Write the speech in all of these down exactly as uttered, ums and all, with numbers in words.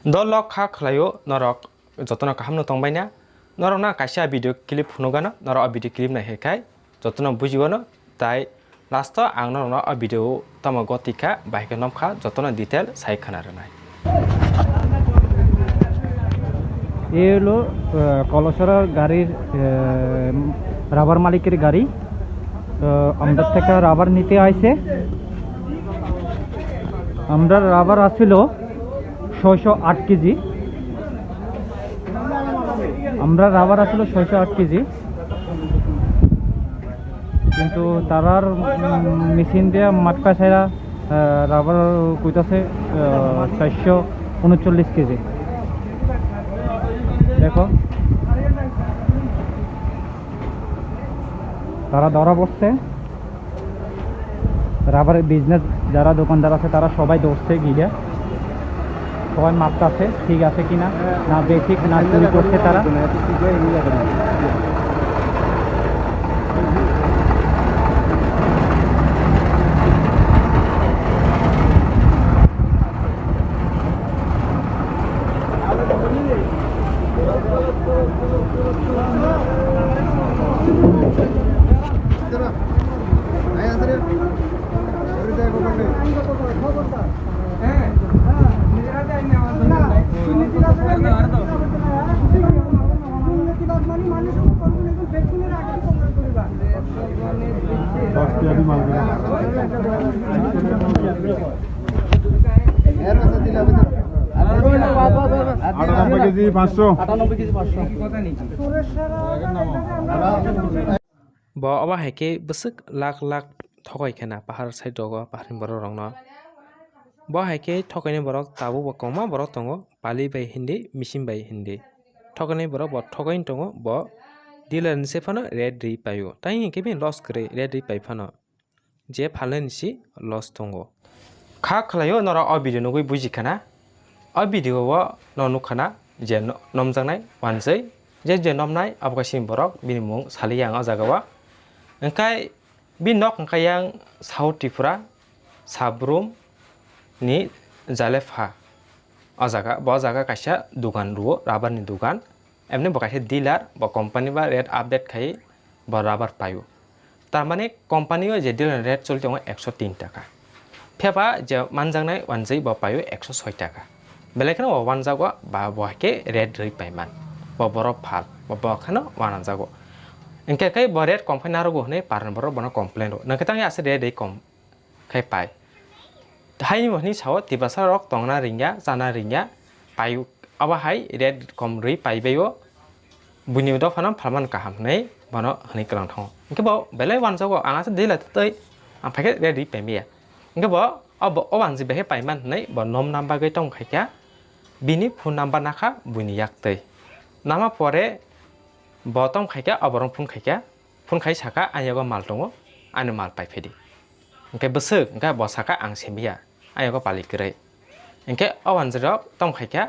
Dol lok kha khlaio norok jotono kaham no tongbaina. Norok na kaisa video clip phunugano, norok o video clip nai hai khai jotono bujiwano, tai last o ang norokno o video tamo goti kha, bahai khe nom kha, jotono detail sai khna rwnai. এই হলো আহ, কলসরার গাড়ির আহ, রাবার মালিকের গাড়ি। তো আমরা থেকে রাবার নিতে আইছে। আমরা রাবার আছিল ছয়শো আট কেজি। আমরা রাবার আছিল ছয়শো আট কেজি। কিন্তু তারার মেশিন দিয়ে মাটকা ছাড়া রাবার কইতাছে চারশো উনচল্লিশ কেজি। দেখো, তারা ধরা পড়ছে। রাবারের বিজনেস, যারা দোকানদার আছে, তারা সবাই ধরছে গিয়ে। সবাই মাপতাছে, ঠিক আছে কিনা, না বেঠিক, না চুরি করছে তারা। আটানব্বই কেজি পাঁচশো। Bo obo hai khe bwswk lakh lakh thokoi khena pahar side rogo, paharni borok rokno. Bo hai khe thokaini borok tabuk bo kwbangma borok tongo, pali bai hindi, machine bai hindi. Thokaini borok bo thokaini tongo, bo dealer ni se phano rate rwi paio. Tai hinkhe bini loss kwrwi rate rwi pai phano. Je phalnani si loss tongo. Kha khlaio norok o video nugwi buji khana. O video o no nukha na je no-, nomjaknai wansai, je je nomnai abo kaisa borok bini mung sali yang o jaga o. Hwnkhe bini nok hwnkha yang South Tripura, Sabrum ni Jalepha. O jaga, bo jaga kaisa dugan rwo, rubber ni dugan. Emni bo kaisa dealer, bo company ba rate update khai bo rubber paio. Tar mane company o je dealer rate choli tongo ekso tin taka. Phiyaba je manjaknai wanjwi bo paio ekso soi taka. Belai kheno bo wanjago ba bo hai khe rate rwi paiman. Bo borok phal, bo, bo kheno wanjago. Hwnkhe khe bo rate kom khai narogo hwnwi paran borok bono complain rwo. Nang khe tang ya ase rate rwi kom khai pai. Haini bo hwnwi sao Tiprasa rok tongna ringya, chana ringya, pai abo hai rate kom rwi paibaio. Buini dophano phalmani kaham hwnwi bono hwnwi kwlang thango. Hwnkhe bo belai wanjago, ang asa dila tei ang phaikhe rate rwi paimaya. Hwnkhe bo o, bo o wanjwi bai khe paiman hwnwi bo nomna bagwi tong khaikha, bini phone number nakha buini yak tei. Nama pore bo tong khaikha, oborok phone khaikha, phone khai sakha, "Ani yago mal tongo, ani mal pai phai di." Hwnkhe bwswk, hwnkhe bo sakha, "Ang simiya, ani yago pali kwrwi." Hwnkhe o wanjwirok tong khaikha,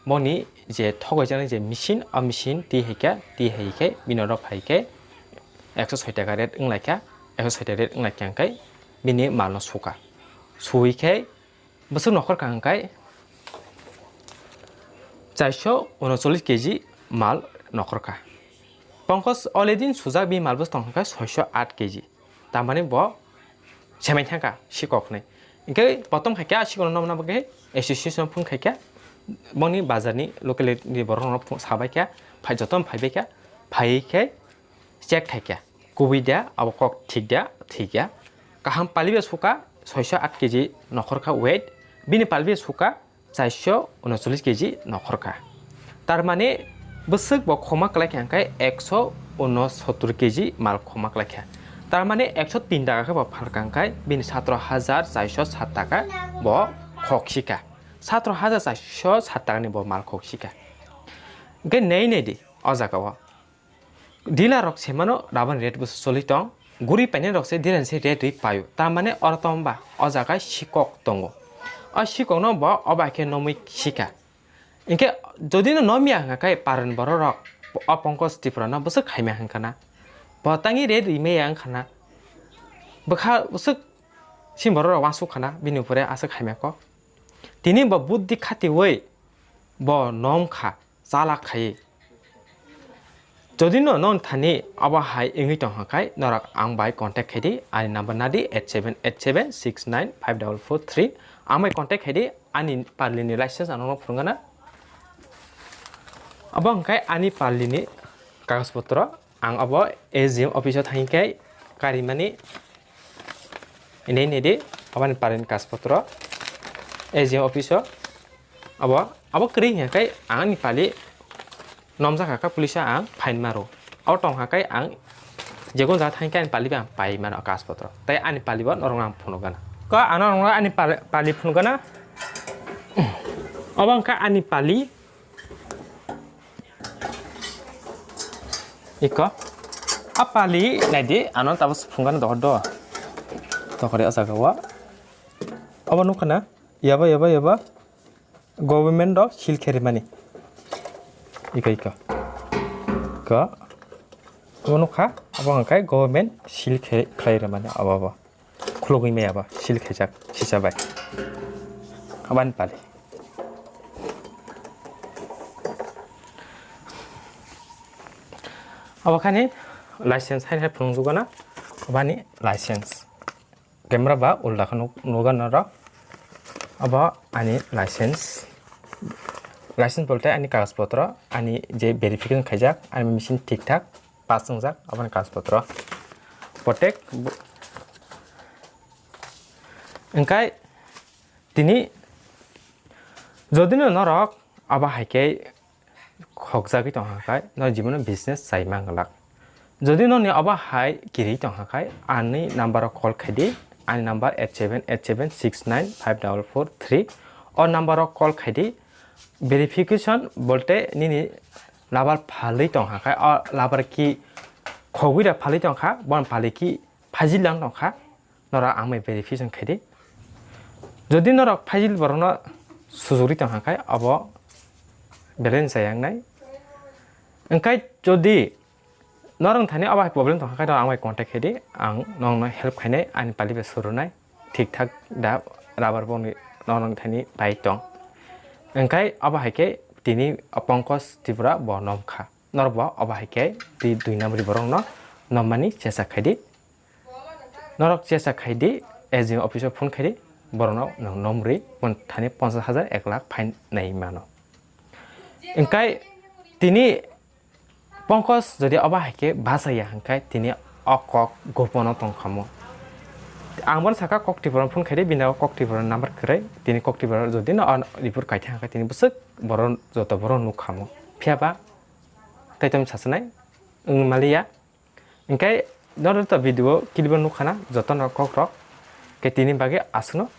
boni je thogoi jaknai je machine, o machine twi haikha, twi hai khe bini oro phai khe ekso soi taka rate wng laikha, ekso soi taka rate wng laikha hwnkhe bini malno sukha. Suwi khe bwswk nokhorkha hwnkhe chairso unocholish keji mal nokhorkha. Pankaj already sujak bini mal bwswk tong hwnkhe soiso aat keji. Tamani bo semai thangkha sikok hwnwi. Hwnkhe bo tong khaikha sikokno nokna bagwi association phone khaikha. Boni bazarni locality ni borokno phone sabaikha, phai jotono phaibaikha, phaiwi khe check khaikha. Kubui da, abo kok thik da, thik ya. Kaham palibe suka, soiso aat keji nokhorkha weight. Bini palibe suka, chairso unocholish keji nokhorkha. Tar mane bwswk bo khoma kwlaikha hwnkhe ekso unosottor keji mal khoma kwlaikha. Tar mane ekso tin taka khe bo phalkha hwnkhe bini satro hajar chairso sat taka bo khoksika. Satro hajar chairso sat takani bo mal khoksika. Hwnkhe nei nei di o jaga o. Dealer rok se mano rubber rate bo choli tong, guri painai rok se dealer se rate rwi paio. Tar mane oro tong ba o jaga sikok tongo. O sikok no bo o bai khe nomwi sika. Hwnkhe jodi no nomya hwnkha khe paran borok rok o Pankaj Tripura no bwswk khaimya hwnkha na? Bo tangwi rate rwi maya wngkha na? Bwkha bwswk sim borok rok uansuk khana bini upore aswk khaimya kok. Tini bo buddhi khatiwi bo nom kha, chalak khai. Jodi no non thani abo hai wngwi tong kha khai, norok ang bai contact khai di, ani number nadi eight seven eight seven six nine five double four three. Ang bai contact khai di, ani pali ni license ang no phunukgana. Abo hwnkhe ani pali ni kagoj potro, ang abo A G M office o thangwi khe karimani. Ini, ini di, aboni pali ni kagoj potro A G M office o. Abo, abo kwrwi hwnkhe ang ani pali nomjak kha, police o ang fine maro. Abo tong kha khe ang jekon jaga thangkhe ani pali bai ang pai mano kagoj potro. Tai ani pali bo norok ang phunukgana. Ko ano norok ani pali, pali phunukgana. Abo wngkha ani pali. Iko. A pali naidi, ano tabuk phunukgana dohor do. Tokori o jaga o. Abo nukha na? Yaba, yaba, yaba. Government rok seal khe rimani. Iko, iko. Iko. Abo nukha, abo hwnkhe government seal khe khlai rimani abo, abo. Khulugwi maya abo, seal khaijak, sisa bai. Abani pali. Abo khani license hai hai phunukjagana, abani license. Camera ba ulda khe nuk-, nukgana norok. Abo ani license. License bolte ani kagoj potro, ani je verification khaijak, ani machine thik thak pass wngjak, aboni kagoj potro. Protect bo-, hwnkhe tini jodi no norok abo hai khe khokjagwi tong kha khai, no jibono business chai man glak. Jodi noni abo hai kiri tong kha khai, ani number o call khai di, ani number eight seven eight seven six nine five double four three. O number o call khai di, verification bolte nini labar phalwi tong kha khai, o labar ki khogwi da phalwi tong kha, bon phalwi ki phajil lang tong kha. Norok ang bai verification khai di. Jodi norok file borokno sujugwi tong kha khai, abo belai no chaya wngnai. Hwnkhe jodi norok thani abo hai problem tong kha khai, norok ang bai contact khai di, ang nokno help khainai, ani pali bai surunai, thik thak da rubber boni norok thani pai tong. Hwnkhe abo hai khe tini Pankaj Tripura bo nom kha. Norok bo abo hai khe twi dui number borokno nommani chesa khai di. Norok chesa khai di, A G M office o phone khai di, borokno nwng nom rwi, bon thani ponchash hajar, ek lakh fine nai mano. Hwnkhe tini Pankaj jodi abo hai khe bachaya hwnkhe tini o kok gopono tong kha mo. Ang bono saka kok Tripura phone khai di, bini o kok Tripura number kwrwi, tini kok Tripura jodi no o report kai thang khe tini bwswk borok joto borok nuk kha mo. Phiya ba tei tei sasanai wng maliya. Hwnkhe norok to video clip o nukha na jotono kokrok. Khe tini bagwi aswkno